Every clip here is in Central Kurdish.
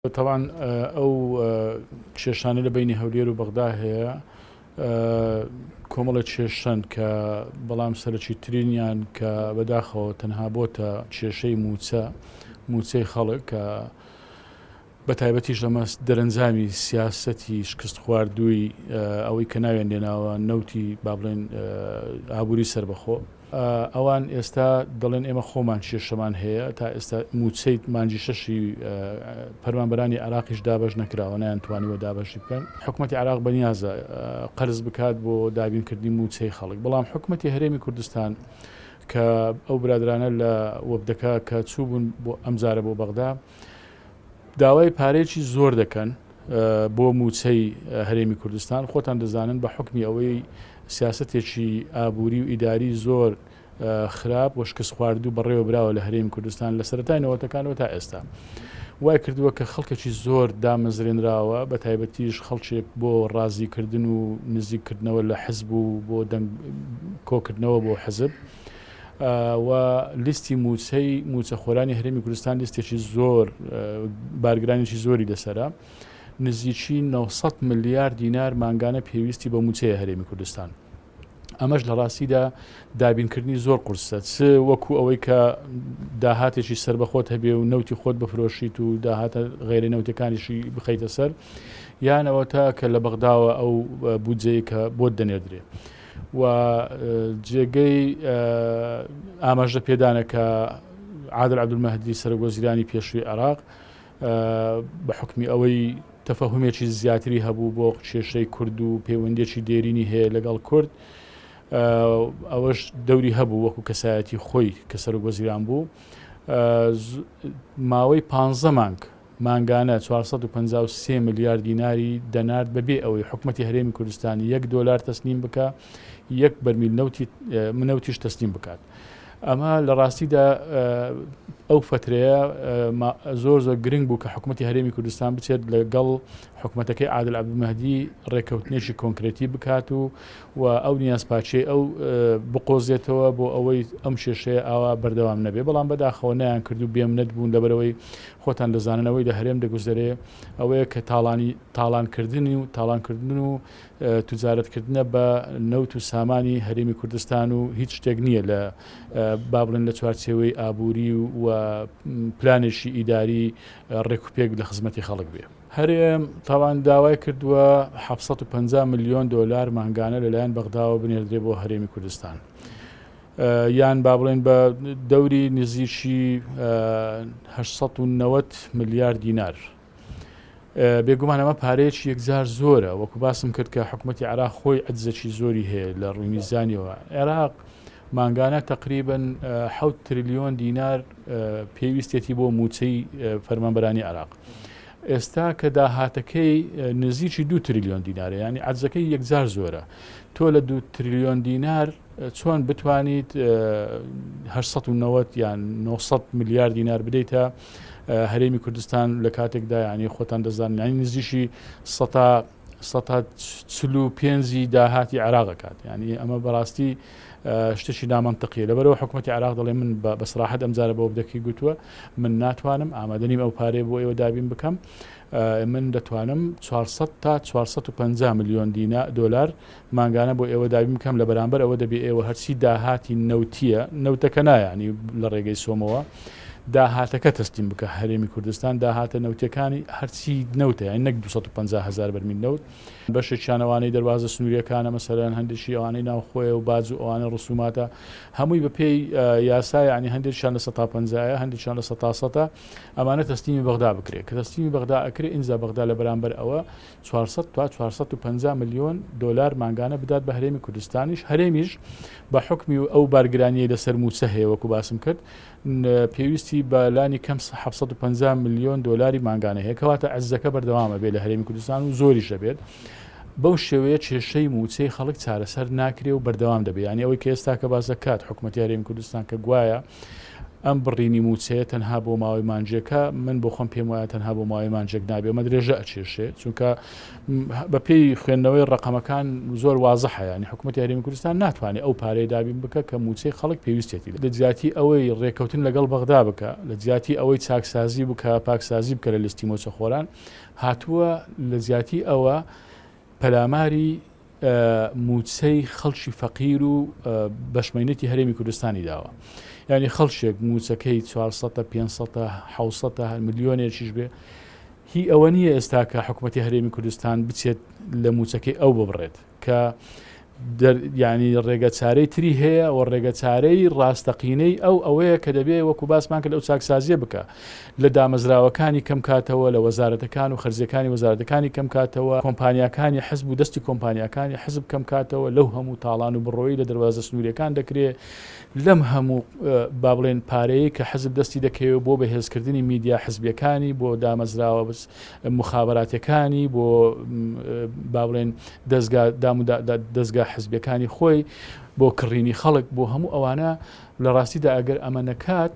تەبعەن ئەو کێشانەی لە بەینی هەولێر و بەغدا هەیە کۆمەڵێک کێشەن کە بەڵام سەرەکی ترینیان کە بەداخەوە تەنها بۆتە کێشەی موچە موچەی خەڵک کە بە تایبەتیش لەمە دەرەنجامی سیاسەتی شکست خواردووی ئەوەی کە ناویان لێناوە نەوتی با بڵێن ئابووری سەربەخۆ. ئەوان ئێستا دەڵێن ئێمە خۆمان کێشەمان هەیە، تا ئێستا مووچەی مانگی شەشی فەرمانبەرانی عێراقیش دابەش نەکراوە، نەیانتوانیوە دابەشی بکەن. حکومەتی عێراق بەنیازە قەرز بکات بۆ دابینکردنی مووچەی خەڵک، بەڵام حکومەتی هەرێمی کوردستان کە ئەو برادەرانە لە وەفدەکە کە چووبوون بۆ ئەمجارە بۆ بەغدا، داوای پارەیەکی زۆر دەکەن بۆ مووچەی هەرێمی کوردستان، خۆتان دەزانن بە حوکمی ئەوەی سیاسەتێکی ئابووری و ئیداری زۆر خراپ و شکستخواردوو بەڕێوە براوە لە هەرێمی کوردستان لە سەرەتای نەوەتەکانەوە تا ئێستا وای کردووە کە خەڵکێکی زۆر دامەزرێنراوە بە تایبەتیش خەڵکێک بۆ ڕازیکردن و نزیککردنەوە لە حزب و بۆ دەنگ کۆکردنەوە بۆ حزب. و لیستی مووچەی مووچەخۆرانی هەرێمی کوردستان لیستێکی زۆر بارگرانێکی زۆری لەسەرە نزیکی 900 ملیار دینار مانگانە پێویستی بە مووچەیە هەرێمی کوردستان. ئەمەش لە ڕاستیدا دابینکردنی زۆر قورسە چ وەکو ئەوەی کە داهاتێکی سربەخۆت هەبێ و نەوتی خۆت بفرۆشیت و داهاتە غیرە نەوتەکانیشی بخەیتە سەر یانەوە تا کە لە بەغداوە ئەو بودجەیە کە بۆت دەنێردرێ. و جێگەی ئاماژە پێدانە کە عادل عەبدولمەهدی سەرۆک وەزیرانی پێشووی عێراق بە حکمی ئەوەی تەفەهومێکی زیاتری هەبوو بۆ کێشەی کورد و پەیوەندێکی دێرینی هەیە لەگەڵ کورد ئەوەش دەوری هەبوو وەکو کەسایەتی خۆی کە سەرۆک وەزیران بوو ماوەی پ مانگ مانگانە 453 ملیار دیناری دەنارد بەبێ ئەوەی حکومەتی هەرێمی کوردستان یەک دۆلار تەسلیم بکا یەک بەرمیل نەوتی نەوتیش تەسلیم بکات. ئەمە لە ڕاستیدا ئەو فترەیە زۆر زۆر گرنگ بوو کە حکوومەتتی هەرێمی کوردستان بچێت لەگەڵ حکوومەتەکەی عادل عەبدولمەهدی ڕێککەوتنێکی کۆنکرێتی بکات و و ئەو نیازپاکیەی ئەو بقۆزێتەوە بۆ ئەوەی ئەم کێشەیە ئاوا بەردەوام نەبێ بەڵام بەداخەوە نەیان کرد و بێمنەت بوون لەبەرەوەی خۆتان دەزانن ئەوەی لە هەرێم دەگوزەرێ ئەوەیە کە تاڵانی تاڵانکردنی و تاڵانکردن و توجارەتکردنە بە نەوت و سامانی هەرێمی کوردستان و هیچ شتێک نییە لە با بڵێن لە چوارچێوەی ئابووری و پلانێکی ئیداری ڕێکوپێک لە خزمەتی خەڵک بێ. هەرێم تاوان داوای کردووە 750 ملیۆن دۆلار مانگانە لەلایەن بەغداوە بنێردرێ بۆ هەرێمی کوردستان. یان با بڵێن بە دەوری نزیکی 890 ملیار دینار. بێگومان ئەمە پارەیەکی یەکجار زۆرە وەکو باسم کرد کە حکوومەتتی عراق خۆی عجزێکی زۆری هەیە لە ڕووی میزانیەوە عێراق مانگانە تقریبن 6 تریلیۆن دینار پێویستێتی بۆ موچەی فەرمانبەرانی عراق. ئێستا کە داهاتەکەی نزیکی دو تریلیۆن دینارە ینی عجزەکەی یەکجار زۆرە تۆ لە دو تریلیۆن دینار چۆن بتوانیت 890 یان 900 ملیار دینار بدەیتە هەرێمی کوردستان لە کاتێکدا ینی خۆتان دەزانن ینی نزیکی سەتا سەتا چل و پێنجی داهاتی عێراق ئەکات ینی ئەمە بەڕاستی شتێکی نامەنتقیە لەبەرەوە حکوومەتتی عراق دەڵێ من بە سراحەت ئەم جارە بۆ بدەکی گوتووە من ناتوانم ئامادەنیم ئەو پارەیە بۆ ئێوە دابین بکەم من دەتوانم 400 تا 450 میلیۆن دینا دۆلار مانگانە بۆ ئێوە دابین بکەم لە بەرامبەر ئەوە دەبێ ئێوە هەرچی داهاتی نەوتیە نەوتەکە نا یانی لە ڕێگەی سۆمەوە داهاتەکە تەسلیم بکە هەرێمی کوردستان داهاتە نەوتەکانی هەرچی نەوتە یانی نەک 250 هزار بەرمیل نەوت بەشێکیان ئەوانەی دەروازە سنووریەکانە مەسەلەن هەندێکی ئەوانەی ناوخۆیە و باج و ئەوانە ڕسوماتە هەمووی بەپێی یاسا یعنی هەندێکیان لە سەتا پەنجایە هەندێکیان لە سەتا سەتە ئەمانە تەسلیمی بەغدا بکرێت کە تەسلیمی بەغدا ئەکرێ ئینجا بەغدا لە بەرامبەر ئەوە 400 تا 450 ملیۆن دۆلار مانگانە بدات بە هەرێمی کوردستانیش، هەرێمیش بە حوکمی ئەو بارگرانیەی لەسەر مووچە هەیە وەکو باسم کرد پێویستی بە لانی کەم 750 ملیۆن دۆلاری مانگانە هەیە کەواتە عەجزەکە بەردەوامە بێت لە هەرێمی کوردستان و زۆریش دەبێت. بەو شێوەیە کێشەی مووچەی خەڵک چارەسەر ناکرێ و بەردەوام دەبێت یانی ئەوەی کە ئێستا کە باس دەکات حکوومەتی هەرێمی کوردستان کە گوایە ئەم بڕینی مووچەیە تەنها بۆ ماوەی مانگێکە، من بۆ خۆم پێم وایە تەنها بۆ ماوەی مانگێک نابێ، ئەمە درێژە ئەکێشێ، چونکە بەپێی خوێندنەوەی ڕەقەمەکان زۆر وازحە، یانی حکوومەتی هەرێمی کوردستان ناتوانێت ئەو پارەیە دابین بکە کە مووچەی خەڵک پێویستێتی. لە جیاتی ئەوەی ڕێککەوتن لەگەڵ بەغدا بکە، لە جیاتی ئەوەی چاکسازی بکە، پاکسازی بکە لە لیستی مووچەخۆران، هاتووە لە جیاتی ئەوە پەلاماری مووچەی خەڵکی فەقیر و بەشمەینەتی هەرێمی کوردستانی داوە. یانی خەڵکێک مووچەکەی 400 500 600 ملیۆنێکیش بێ هی ئەوە نییە ئێستا کە حکوومەتی هەرێمی کوردستان بچێت لە مووچەکەی ئەو ببڕێت کە یانی ڕێگە چارەی تری هەیە و ڕێگە چارەی ڕاستەقینەی ئەو ئەوەیە کە دەبێ وەکو باسمان کرد ئەو چاکسازیە بکە لە دامەزراوەکانی کەم کاتەوە لە وەزارەتەکان و خەرجیەکانی وەزارەتەکانی کەم کاتەوە کۆمپانیاکانی حزب و دەستی کۆمپانیاکانی حزب کەم کاتەوە لەو هەموو تاڵان و بڕۆی لە دەروازە سنووریەکان دەکرێ لەم هەموو با بڵێن پارەیە کە حزب دەستی دەکەوێت بۆ بەهێزکردنی میدیا حزبیەکانی بۆ دامەزراوە مخابراتەکانی بۆ با بڵێن دەزگا دام و دەزگا حزبیەکانی خۆی بۆ کڕینی خەڵک بۆ هەموو ئەوانە لە ڕاستیدا ئەگەر ئەمە نەکات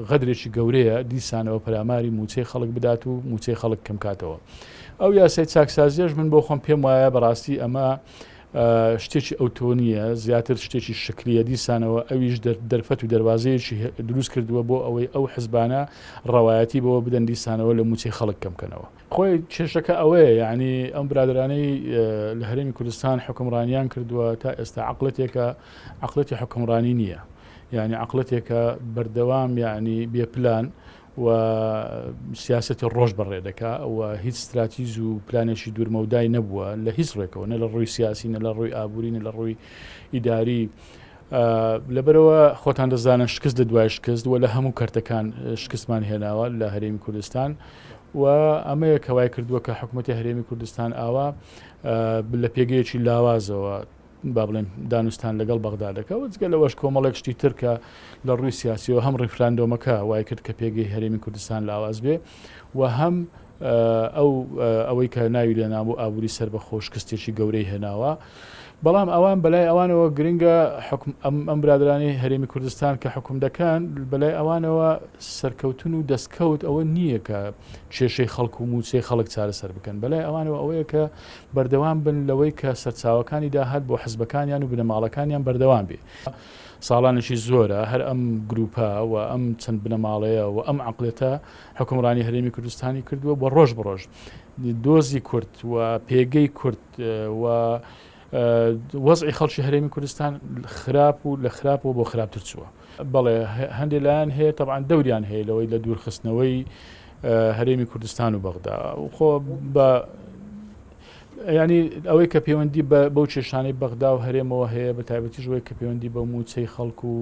غەدرێکی گەورەیە دیسانەوە پەلاماری موچەی خەڵک بدات و موچەی خەڵک کەمکاتەوە ئەو یاسای چاکسازیەش من بۆ خۆم پێم وایە بەڕاستی ئەمە شتێکی ئەوتۆ نییە زیاتر شتێکی شکلیە دیسانەوە ئەویش دەرفەت و دەواازەیەکی دروست کردووە بۆ ئەوەی ئەو حزبانە ڕەوایەتی بەوە بدەن دیسانەوە لە موچەی خەڵک کەمکەنەوە. خۆی کێشەکە ئەوەیە یعنی ئەم برادرانەی لە هەرێمی کوردستان حکومڕانیان کردووە تا ئێستا عقلەتێکە عقلەتی حکومڕانی نییە یعنی عقلەتێکە بەردەوام یعنی بێپلان و سیاستی ڕۆژ بەڕێ دەکا و هیچ ستراتیز و پلانێکی دوورمەودای نەبووە لە هیچ ڕێکەوە نە لە ڕووی سیاسی نە لە ڕووی ئابووری نە لە ڕووی ئیداری لەبەرئەوە خۆتان دەزانن شکست لە دوای شکست و لە هەموو کەرتەکان شکستمان هێناوە لە هەرێمی کوردستان و ئەمەیە کە وای کردووە کە حکوومەتی هەرێمی کوردستان ئاوا لە پێگەیەکی لاوازەوە با بڵێن دانوستان لەگەڵ بەغدا دەکە و جگە لەوەش کۆمەڵێک شتی تر کە لە ڕووی سیاسیەوە هەم ڕیفراندۆمەکە وای کرد کە پێگەی هەرێمی کوردستان لاواز بێ و هەم ئەو ئەوەی کە ناوی لێنابوو ئابووری سەربەخۆ شکستێکی گەورەی هێناوە. بەڵام ئەوان بەلای ئەوانەوە گرنگە حکم ئەم برادرانی هەرێمی کوردستان کە حکم دەکەن بەلای ئەوانەوە سەرکەوتن و دەستکەوت ئەوە نییە کە کێشەی خەڵک و مووچەی خەڵک چارەسەر بکەن بەلای ئەوانەوە ئەوەیە کە بەردەوام بن لەوەی کە سەرچاوەکانی داهات بۆ حزبەکانیان و بنەماڵەکانیان بەردەوام بێ. ساڵانێکی زۆرە هەر ئەم گروپە و ئەم چەند بنەماڵەیە و ئەم عەقڵێتە حوکمڕانی هەرێمی کوردستانی کردووە و ڕۆژ بە ڕۆژ دۆزی کورد و پێگەی کورد و وەزعی خەڵکی هەرێمی کوردستان خراپ و لە خراپەوە بۆ خراپتر چووە. بەڵێ هەندێک لایەن هەیە تەبعەن دەوریان هەیە لەوەی لە دوورخستنەوەی هەرێمی کوردستان و بەغدا خۆ بە ینی ئەوەی کە پەیوەندی بەو کێشانەی بەغدا و هەرێمەوە هەیە بە تایبەتیش وەی کە پەیوەندی بە مووچەی خەڵک و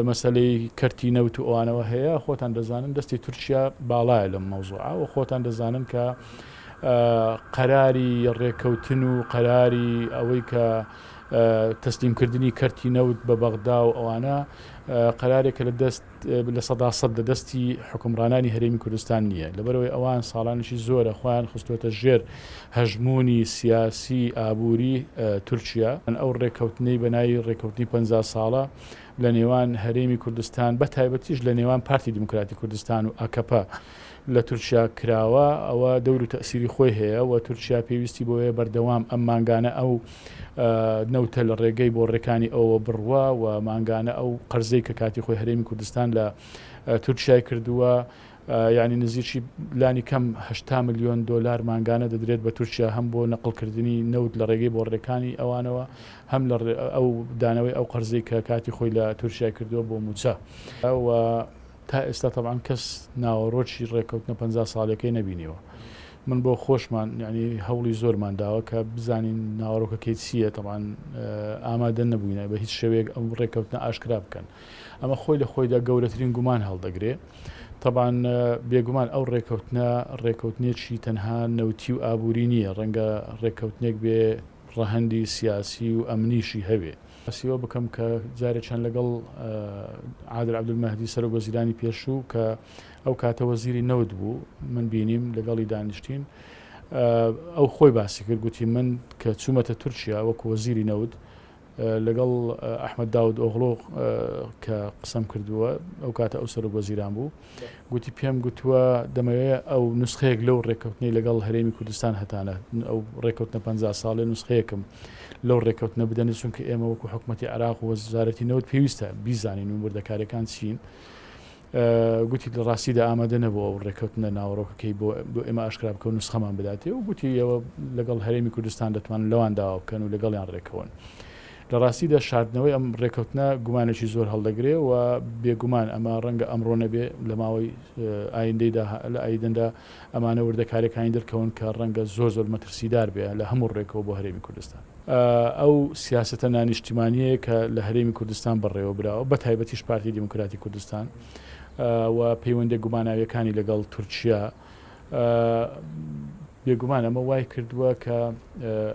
مەسەلەی کەرتی نەوت و ئەوانەوە هەیە، خۆتان دەزانن دەستی تورکیا باڵایە لەم مەوزوعە و خۆتان دەزانن کە قەراری ڕێکەوتن و قەراری ئەوەی کە تەسلیمکردنی کەرتی نەوت بە بەغدا و ئەوانە قەرارێکە لە دەست 100% لە دەستی حکومڕانانی هەرێمی کوردستان نییە لەبەرەوەی ئەوان ساڵانێکی زۆرە خۆیان خستووەتە ژێر هەژموونی سیاسی ئابووری تورکیا ئەو ڕێککەوتنەی بە ناوی ڕێککەوتنی 50 ساڵە لە نێوان هەرێمی کوردستان بە تایبەتیش لە نێوان پارتی دیموکراتی کوردستان و ئاکەپە لە تورکیا کراوە ئەوە دەور و تەئسیری خۆی هەیە و تورکیا پێویستی بۆیە بەردەوام ئەم مانگانە ئەو نەوتە لە ڕێگەی بۆڕێکانی ئەوە بڕوا و مانگانە ئەو قەرزەی کە کاتی خۆی هەرێمی کوردستان لە تورکیای کردووە یانی نزیکی لانی کەم 80 ملیۆن دۆلار مانگانە دەدرێت بە تورکیا هەم بۆ نەقڵکردنی نەوت لە ڕێگەی بۆڕێکانی ئەوانەوە هەم لە ئەو دانەوەی ئەو قەرزەی کە کاتی خۆی لە تورکیای کردووە بۆ مووچە و تا ئێستا تەبعەن کەس ناوەڕۆکی ڕێککەوتنە 50 ساڵیەکەی نەبینیوە من بۆ خۆشمان یعنی هەوڵی زۆرمان داوە کە بزانین ناوەڕۆکەکەی چییە تەبعەن ئامادە نەبووینە بە هیچ شێوەیەک ئەم ڕێککەوتنە ئاشکرا بکەن ئەمە خۆی لە خۆیدا گەورەترین گومان هەڵدەگرێ. تەبعەن بێگومان ئەو ڕێکەوتنە ڕێکەوتنێکی تەنها نەوتی و ئابووری نییە، ڕەنگە ڕێکەوتنێک بێ ڕەهەندی سیاسی و ئەمنیشی هەبێ. باسی ئەوە بکەم کە جارێکیان لەگەڵ عادل عەبدولمەهدی سەرۆک وەزیرانی پێشوو کە ئەو کاتە وەزیری نەوت بوو من بینیم لەگەڵی دانیشتین ئەو خۆی باسی کرد گوتی من کە چوومەتە تورکیا وەکو وەزیری نەوت لەگەڵ ئەحمەد داود ئۆغڵۆ کە قسەم کردووە ئەو کاتە ئەو سەرۆک وەزیران بوو گوتی پێم گوتووە دەمەوێ ئەو نوسخەیەک لەو ڕێککەوتنەی لەگەڵ هەرێمی کوردستان هەتانە ئەو ڕێککەوتنە پ ساڵێ نوسخەیەکم لەو ڕێککەوتنە بدەن چونکە ئێمە وەکو حکوومەتتی عراق و وەزارەتی نەوت پێویستە بیزانین و وردەکاریەکان چین. گوتی لە ڕاستیدا ئامادە نەبوو ئەو ڕێککەوتنە ناوەڕۆکەکەی بۆ بۆ ئێمە ئاشکرا بکە و نوسخەمان بداتێ و گوتی ئێوە لەگەڵ هەرێمی کوردستان دەتوانن لەوان داوا بکەن و لەگەڵیان ڕێکەون. لە ڕاستیدا شاردنەوەی ئەم ڕێککەوتنە گومانێکی زۆر هەڵدەگرێ و بێگومان ئەمە ڕەنگە ئەمڕۆ نەبێ لە ماوەی ئایندەیدا لە ئایدەندا ئەمانە وردەکاریەکانی دەرکەون کە ڕەنگە زۆر زۆر مەترسیدار بێ لە هەموو ڕێکەوە بۆ هەرێمی کوردستان. ئەو سیاسەتە نانیشتیمانیەیە کە لە هەرێمی کوردستان بەڕێوە براوە بە تایبەتیش پارتی دیموکراتی کوردستان و پەیوەندە گوماناویەکانی لەگەڵ تورکیا بێگومان ئەمە وای کردووە کە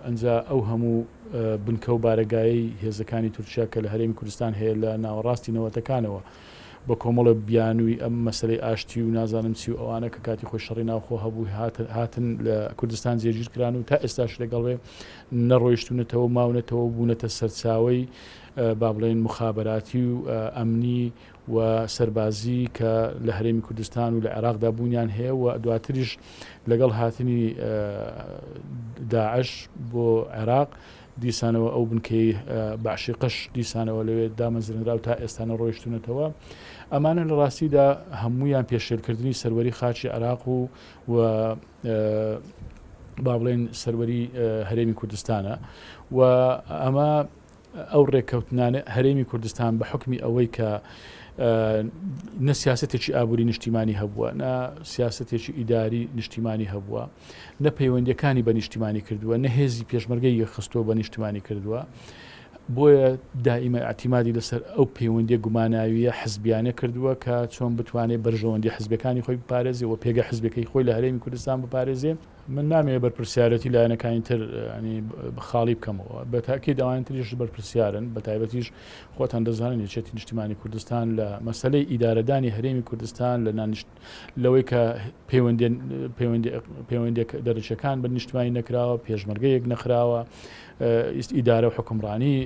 ئەنجا ئەو هەموو بنکە و بارەگایەی هێزەکانی تورکیا کە لە هەرێمی کوردستان هەیە لە ناوەڕاستی نەوەتەکانەوە بە کۆمەڵە بیانووی ئەم مەسەلەی ئاشتی و نازانم چی و ئەوانە کە کاتی خۆی شەڕی ناوخۆ هەبوو هاتن لە کوردستان جێگیر کران و تا ئێستاش لەگەڵ بێ نەڕۆیشتونەتەوە ماونەتەوە بوونەتە سەرچاوەی با بڵێن مخابراتی و ئەمنی و سەربازی کە لە هەرێمی کوردستان و لە عێراقدا بوونیان هەیە و دواتریش لەگەڵ هاتنی داعش بۆ عێراق دیسانەوە ئەو بنکەی بەعشیقەش دیسانەوە لەوێ دامەزرێنرا و تا ئێستا نەڕۆیشتوونەتەوە. ئەمانە لە ڕاستیدا هەموویان پێشێلکردنی سەروەری خاکی عێراق و و با بڵێن سەروەری هەرێمی کوردستانە و ئەمە ئەو ڕێککەوتنانە هەرێمی کوردستان بە حوکمی ئەوەی کە نە سیاسەتێکی ئابووری نیشتیمانی هەبووە نە سیاسەتێکی ئیداری نیشتیمانی هەبووە نە پەیوەندیەکانی بە نیشتیمانی کردووە نە هێزی پێشمەرگەی یەکخستووە بە نیشتیمانی کردووە بۆیە دائیمە ئەتیمادی لەسەر ئەو پەیوەندیە گوماناویە حزبیانە کردووە کە چۆن بتوانێت بەرژەوەندی حزبەکانی خۆی بپارێزێ و پێگە حزبەکەی خۆی لە هەرێمی کوردستان بپارێزێ. من نامەوێ بەرپرسیارێتی لایەنەکانی تر ینی خاڵی بکەمەوە، بە تاکید ئەوانی تریش بەرپرسیارن، بە تایبەتیش خۆتان دەزانن یەکێتی نیشتیمانی کوردستان لە مەسەلەی ئیدارەدانی هەرێمی کوردستان لە نانیشت لەوەی کە پەیوەندیە دەرەکیەکان بە نیشتمانی نەکراوە، پێشمەرگە یەک نەخراوە، ئیدارە و حوکمڕانی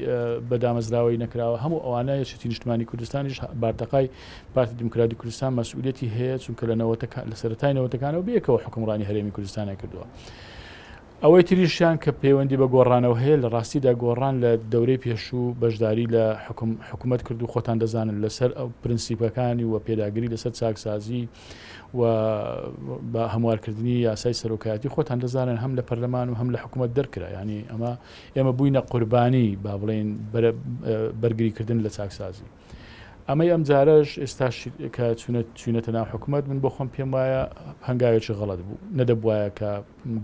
بە دامەزراوەی نەکراوە، هەموو ئەوانە یەکێتی نیشتمانی کوردستانیش بارتەقای پارتی دیموکراتی کوردستان مەسئولیەتی هەیە، چونکە لە نەوەتەکان لە سەرەتای نەوەتەکانەوە بەیەکەوە حوکمڕانی هەرێمی کوردستانیان کردووە. ئەوەی تریشیان کە پەیوەندی بە گۆڕانەوە هەیە، لە ڕاستیدا گۆڕان لە دەورەی پێشوو بەشداری لە حکوم حکومەت کرد و خۆتان دەزانن لەسەر ئەو پرنسیپەکانی و پێداگری لەسەر چاکسازی و بە هەموارکردنی یاسای سەرۆکایەتی خۆتان دەزانن هەم لە پەرلەمان و هەم لە حکومەت دەرکرا، یانی ئەمە ئێمە بووینە قوربانی با بڵێین بەرگریکردن لە چاکسازی. ئەمەی ئەمجارەش ئێستاش کە چوونەتە ناو حکومەت من بۆ خۆم پێم وایە هەنگاوێکی غەڵەت بوو، نەدەبوایە کە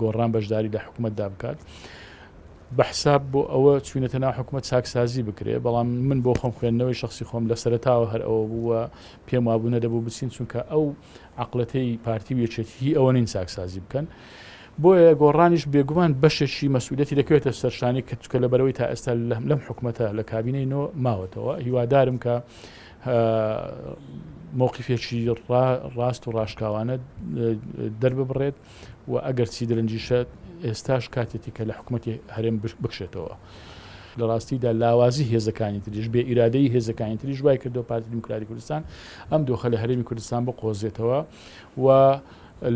گۆڕان بەشداری لە حکومەتدا بکات. بە حساب بۆ ئەوە چوینەتە ناو حکومەت چاکسازی بکرێ، بەڵام من بۆ خۆم خوێندنەوەی شەخسی خۆم لە سەرەتاوە هەر ئەوە بوو و پێم وابوو نەدەبوو بچین، چونکە ئەو عەقڵێتەی پارتی و یەکێتی هی ئەوە نین چاکسازی بکەن. بۆیە گۆڕانیش بێگومان بەشێکی مەسئولیەتی دەکەوێتە سەرشانی کە چونکە لەبەرئەوەی تا ئێستا لەم حکومەتە لە کابینەی نۆ ماوەتەوە، هیوادارم کە مەوقیفێکی ڕاست و ڕاشکاوانە دەرببڕێت و ئەگەرچی درەنگیشە ئێستاش کاتێتی کە لە حکومەتی هەرێم بکشێتەوە. لە ڕاستیدا لاوازی هێزەکانی تریش، بێ ئیرادەیی هێزەکانی تریش وای کردووە پارتی دیموکراتی کوردستان ئەم دۆخە لە هەرێمی کوردستان بقۆزێتەوە و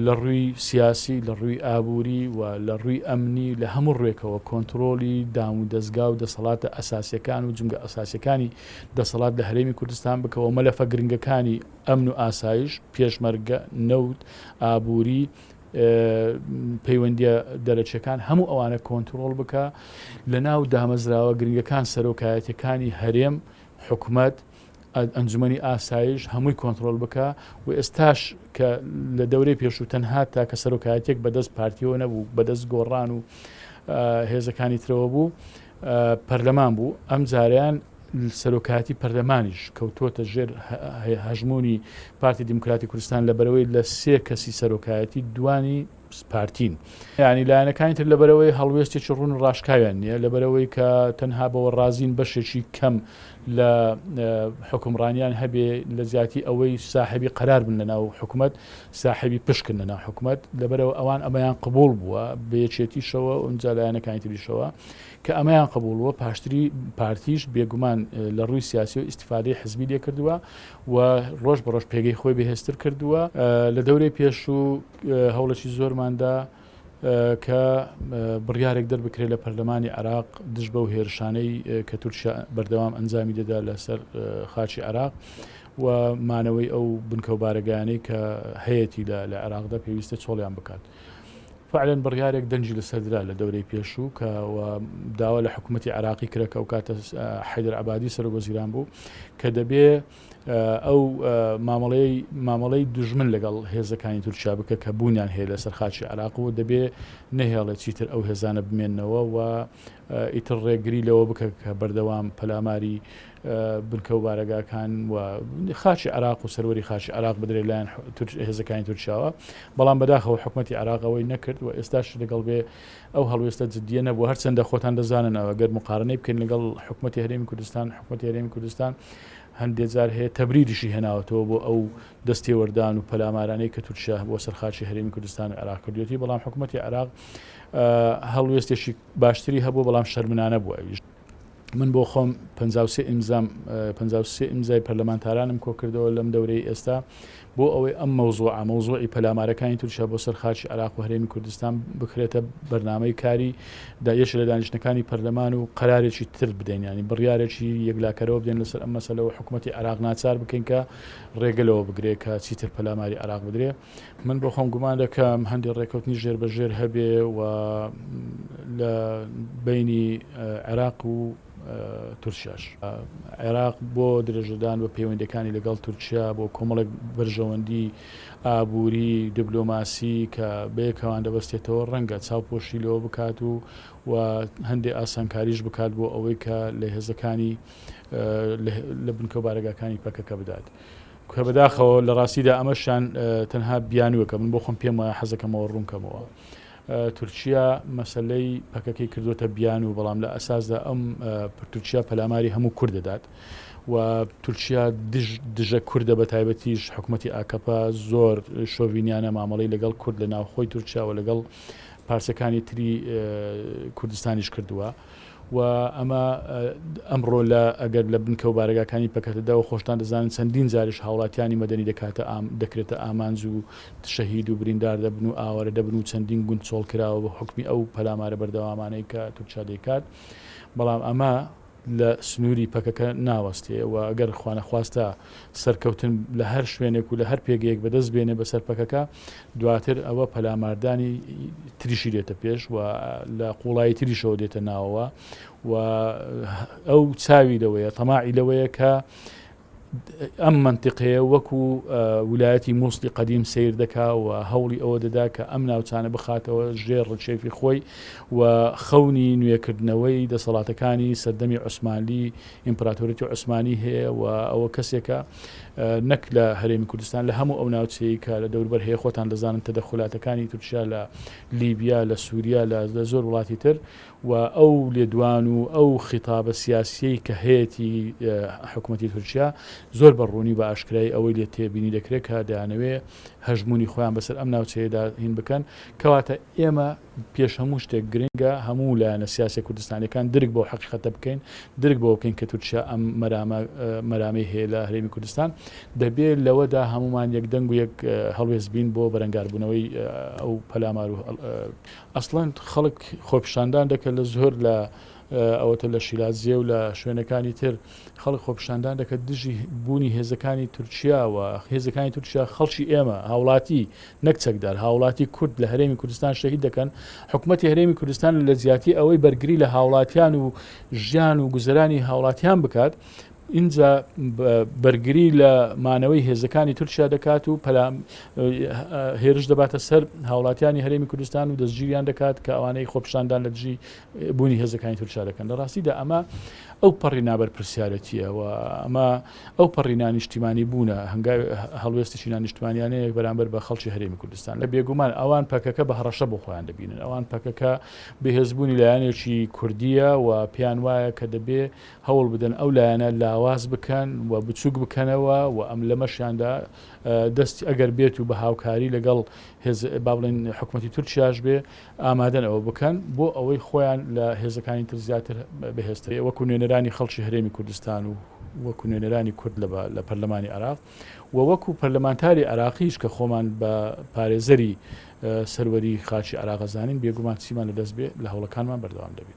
لە ڕووی سیاسی، لە ڕووی ئابووری و لە ڕووی ئەمنی لە هەموو ڕووێکەوە کۆنترۆڵی دام و دەزگا و دەسەڵاتە ئەساسیەکان و جومگە ئەساسیەکانی دەسەڵات لە هەرێمی کوردستان بکەوە مەلەفە گرنگەکانی ئەمن و ئاسایش، پێشمەرگە، نەوت، ئابووری، پەیوەندیە دەرەکیەکان هەموو ئەوانە کۆنترۆڵ بکە لە ناو دامەزراوە گرنگەکان سەرۆکایەتیەکانی هەرێم، حکومەت، ئەنجومەنی ئاسایش هەمووی کۆنترۆل بکە و ئێستاش کە لە دەورەی پێشوو تەنها تاکە سەرۆکایەتێک بەدەست پارتیەوە نەبوو بەدەست گۆڕان و هێزەکانی ترەوە بوو پەرلەمان بوو ئەم جاریان سەرۆکایەتی پەرلەمانیش کەوتووەتە ژێر هەژموونی پارتی دیموکراتی کوردستان لە بەرەوەی لە سێ کەسی سەرۆکایەتی دوانی پارتین. یانی لایەنەکانی تر لەبەرئەوەی هەڵوێستێکی ڕوون و ڕاشکاویان نییە، لەبەرئەوەی کە تەنها بەوە ڕازین بەشێکی کەم لە حوکمڕانیان هەبێ لە جیاتی ئەوەی ساحێبی قەرار بن لەناو حکومەت، ساحێبی پشکن لەناو حکومەت، لەبەرئەوە ئەوان ئەمەیان قبوڵ بووە بە یەکێتیشەوە و ئینجا لایەنەکانی تریشەوە کە ئەمەیان قبوڵ بووە، پاشتری پارتیش بێگومان لە ڕووی سیاسیەوە ئیستیفادەی حزبی لێکردووە و ڕۆژ بە ڕۆژ پێگەی خۆی بەهێزتر کردووە. لە دەورەی پێشوو هەوڵێکی زۆرماندا کە بڕیارێک دەربکرێت لە پەرلەمانی عێراق دژ بەو هێرشانەی کە تورکیا بەردەوام ئەنجامی دەدا لەسەر خاکی عێراق و مانەوەی ئەو بنکە و بارەگایانەی کە هەیەتی لە عێراقدا پێویستە چۆڵیان بکات. فعلا بڕیارێک دەنگی لەسەر درا لە دەورەی پێشوو کە داوا لە حکوومەتی عێراقی کرا کە ئەو کاتە حەیدەر عەبادی سەرۆک وەزیران بوو کە دەبێ ئەو مامەڵەی مامەڵەی دوژمن لەگەڵ هێزەکانی تورکیا بکە کە بوونیان هەیە لەسەر خاکی عێراق و دەبێ نەهێڵێ چیتر ئەو هێزانە بمێنەوە و ئیتر ڕێگری لەوە بکە کە بەردەوام پەلاماری بنکە و بارەگاکان و خاکی عێراق و سەروەری خاکی عێراق بدرێت لایەن هێزەکانی تورکیاوە بەڵام بەداخەوە حکوومەتی عێراق ئەوەی نەکرد و ئێستاش لەگەڵ بێ ئەو هەڵوێستە جدیە نەبوو هەرچەندە خۆتان دەزانن ئەوە گەر مقارنەی بکەین لەگەڵ حکوومەتی هەرێمی کوردستان حکوومەتی هەرێمی کوردستان هەندێ جار هەیە تەبریریشی هێناوەتەوە بۆ ئەو دەستێوەردان و پەلامارانەی کە تورکیا بۆ سەر خاکی هەرێمی کوردستان و عێراق کردوێتی، بەڵام حکوومەتی عێراق هەڵوێستێکی باشتری هەبوو، بەڵام شەرمنانە بوو ئەویش. من بۆ خۆم 53 ئیمزام 53 ئیمزای پەرلەمانتارانم کۆکردەوە لەم دەورەی ئێستا بۆ ئەوەی ئەم مەوزوعە، مەوزوعی پەلامارەکانی تورکیا بۆ سەر خاکی عێراق و هەرێمی کوردستان بکرێتە بەرنامەی کاری دا یەکێ لە دانیشتنەکانی پەرلەمان و قەرارێکی تر بدەین یانی بڕیارێکی یەکلاکەرەوە بدەین لەسەر ئەم مەسەلە و حکوومەتی عێراق ناچار بکەین کە ڕێگە لەوە بگرێ کە چیتر پەلاماری عێراق بدرێ. من بۆ خۆم گومان دەکەم هەندێ ڕێکەوتنی ژێر بە ژێر هەبێ و لە بەینی عێراق و تورکیاش. عێراق بۆ درێژەدان بە پەیوەندییەکانی لەگەڵ تورکیا بۆ کۆمەڵێک بەرژەوەندی ئابووری، دبلۆماسی کە بەیەکەوان دەبەستێتەوە ڕەنگە چاوپۆشی لەوە بکات و و هەندێ ئاسانکاریش بکات بۆ ئەوەی کە لە هێزەکانی لە بنکە و بارەگاکانی پەکەکە بدات. کە بەداخەوە لە ڕاستیدا ئەمەشیان تەنها بیانووەکە من بۆ خۆم پێم وایە حەزەکەمەوە ڕوونکەمەوە. تورکیا مەسەلەی پەکەکەی کردووەتە بیانوو، بەڵام لە ئەساسدا ئەم تورکیا پەلاماری هەموو کورد دەدات و تورکیا دژ دژە کوردە بە تایبەتیش حکوومەتی ئاکەپە زۆر شۆڤینیانە مامەڵەی لەگەڵ کورد لە ناوخۆی تورکیا و لەگەڵ پارچەکانی تری کوردستانیش کردووە. و ئەمە ئەمڕۆ لە ئەگەر لە بنکە و بارەگاکانی پەکەتەدا و خۆشتان دەزانن چەندین جاریش هاوڵاتیانی مەدەنی دەکاتە ئام دەکرێتە ئامانج و شەهید و بریندار دەبن و ئاوارە دەبن و چەندین گوند چۆڵ کراوە بە حوکمی ئەو پەلامارە بەردەوامانەی کە تورکیا دەیکات بەڵام ئەمە لە سنووری پەکەکە ناوەستێ و ئەگەر خوانەخواستە سەرکەوتن لە هەر شوێنێک و لە هەر پێگەیەک بەدەست بێنێ بەسەر پەکەکە دواتر ئەوە پەلاماردانی تریشی دێتە پێش و لە قوڵایی تریشەوە دێتە ناوەوە و ئەو چاوی لەوەیە تەماعی لەوەیە کە ئەم مەنتیقەیە وەکو ولایەتی موسڵی قەدیم سەیر دەکا و هەوڵی ئەوە دەدا کە ئەم ناوچانە بخاتەوە ژێر ڕکێفی خۆی و خەونی نوێکردنەوەی دەسەڵاتەکانی سەردەمی عوسمانلی ئیمپراتۆریەتی عوسمانی هەیە و ئەوە کەسێکە نەک لە هەرێمی کوردستان لە هەموو ئەو ناوچەیە کە لە دەوربەر هەیە خۆتان دەزانن تەدەخولاتەکانی تورکیا لە لیبیا لە سووریا لە زۆر وڵاتی تر و ئەو لێدوان و ئەو خیتابە سیاسیەی کە هەیەتی حکومەتی تورکیا زۆر بە ڕوونی و بە ئاشکرایی ئەوەی لێ تێبینی دەکرێت کە دەیانەوێ هەژموونی خۆیان بەسەر ئەم ناوچەیەدا هین بکەن کەواتە ئێمە پێش هەموو شتێک گرنگە هەموو لایەنە سیاسیە کوردستانیەکان درک بەو حەقیقەتە بکەین درک بەوە بکەین کە تورکیا ئەم مەرامە مەرامەی هەیە لە هەرێمی کوردستان دەبێ لەوەدا هەمومان یەک دەنگ و یەک هەڵوێست بین بۆ بەرەنگاربوونەوەی ئەو پەلامار و ئەسڵەن خەڵک خۆپیشاندان دەکەن لە زۆر لە ئەوەتە لە شیلادزێ و لە شوێنەکانی تر خەڵک خۆپیشاندان دەکەن دژی بوونی هێزەکانی تورکیا و هێزەکانی تورکیا خەڵکی ئێمە هاوڵاتی نەک چەکدار هاوڵاتی کورد لە هەرێمی کوردستان شەهید دەکەن حکوومەتی هەرێمی کوردستان لە جیاتی ئەوەی بەرگری لە هاوڵاتیان و ژیان و گوزەرانی هاوڵاتیان بکات. ئینجا بەرگری لە مانەوەی هێزەکانی تورکیا دەکات و هێرش دەباتە سەر هاوڵاتیانی هەرێمی کوردستان و دەستگیریان دەکات کە ئەوانەی خۆپیشاندان لە دژی بوونی هێزەکانی تورکیا دەکەن. لە ڕاستیدا ئەمە ئەو پەڕی نابەرپرسیارەتیە و ئەمە ئەو پەڕی نانیشتیمانی بوونە، هەنگاوی هەڵوێستێکی نانیشتمانیانەیە بەرامبەر بە خەڵکی هەرێمی کوردستان. لە بێگومان ئەوان پەکەکە بە هەڕەشە بۆ خۆیان دەبینن، ئەوان پەکەکە بەهێزبوونی لایەنێکی کوردیە و پێیان وایە کە دەبێ هەوڵ بدەن ئەو لایەنە لاواز بکەن و بچووک بکەنەوە و ئەم لەمەشیاندا دەست ئەگەر بێت و بە هاوکاری لەگەڵ هێز با بڵێن حکوومەتی تورکیاش بێ ئامادەن ئەوە بکەن بۆ ئەوەی خۆیان لە هێزەکانی تر زیاتر بەهێزتر وەکو نوێنەرانی خەڵکی هەرێمی کوردستان و وەکو نوێنەرانی کورد لە پەرلەمانی عێراق و وەکو پەرلەمانتاری عێراقیش کە خۆمان بە پارێزەری سەروەری خاکی عێراق ئەزانین، بێگومان چیمان لەدەست بێ لە هەوڵەکانمان بەردەوام دەبین.